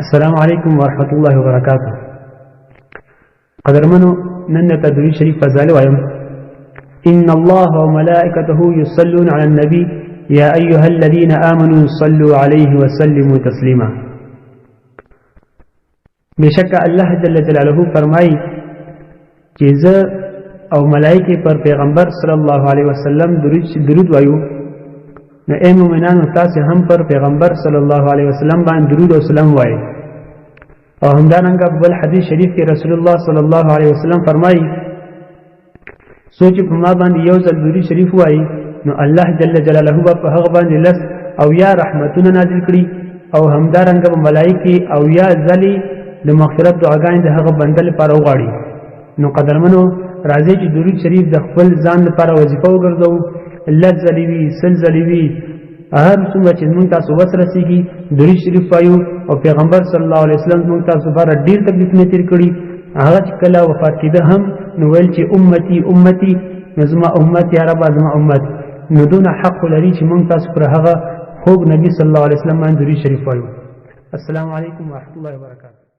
السلام علیکم ورحمت الله وبرکاته. قدرمنو، نن ته درود شریف فضایل وایم. ان الله وملائكته يصلون على النبي يا ايها الذين امنوا صلوا عليه وسلموا تسليما. بشک الله جل جلاله فرمایي چې زه او ملائکه پر پیغمبر صلی الله علیه وسلم درود وایو، نو اے مومنانو، تاسو هم پر پیغمبر صلی الله علیه وسلم باندې درود او سلام وایئ. او همدارنګه بل حدیث شریف کې رسول الله صلی الله علیه وسلم فرمایي، څوک چې په ما باندې یو ځل درود شریف وایي، نو الله جل جلاله به په هغه باندې لس او یا رحمتونه نازل کړي، او همدارنګه به ملایکې او یا ځلې د مغفرت دعاګانې د هغه بنده لپاره وغواړي. نو قدرمنو، راځئ چې درود شریف د خپل ځان لپاره وظیفه وګرځوو. لس ځلې وي، 20 ځلې وي، هر څومره چې موږ تاسو وس رسیږي، درود شریف وایو. او پیغمبر صلی الله علیه وسلم موږ تاسو لپاره ډیر تکلیفونه تیر کړي. هغه چې کله وفات کېده هم، نو ویل چې امتي امتي، نو زما امت، یا رب زما امت. نو دونه حق لري چې موږ تاسو پر هغه خوږ نبی صلی الله علیه وسلم باندې درود شریف وایو. السلام علیکم ورحمت الله وبرکاته.